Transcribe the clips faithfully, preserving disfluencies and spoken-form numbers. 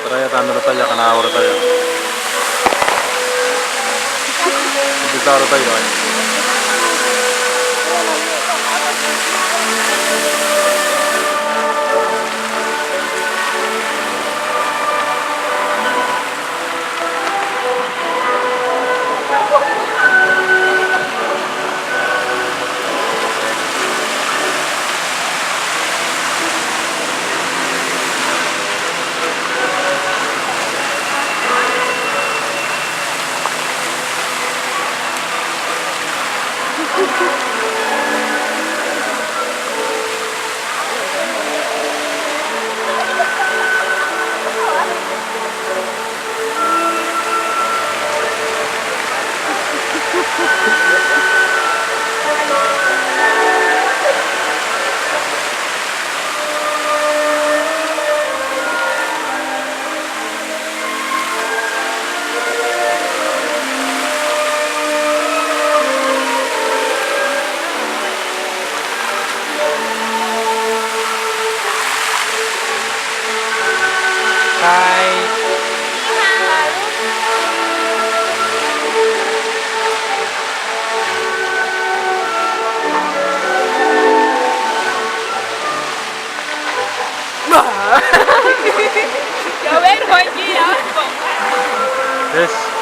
Taraia taan orotaia, akana orotaia. Iti taan orotaia. Yes.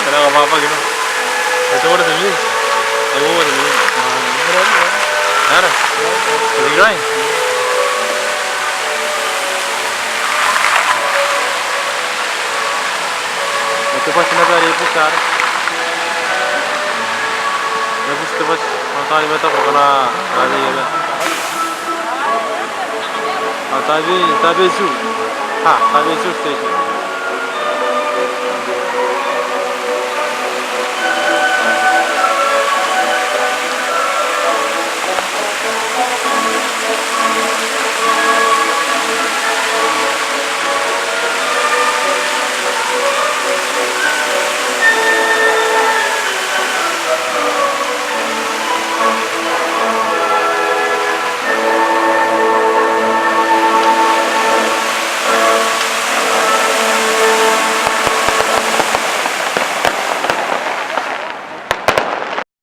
Ana ka papa kino. Ito ko na temi. Ai ko na temi. Ara. Is it drying? Te bus naba are e bus are. E bus te bus. Ao taani mataku akana are e bus. Ao tabetai, tabetai tuu. Ha, tabetai tuu station.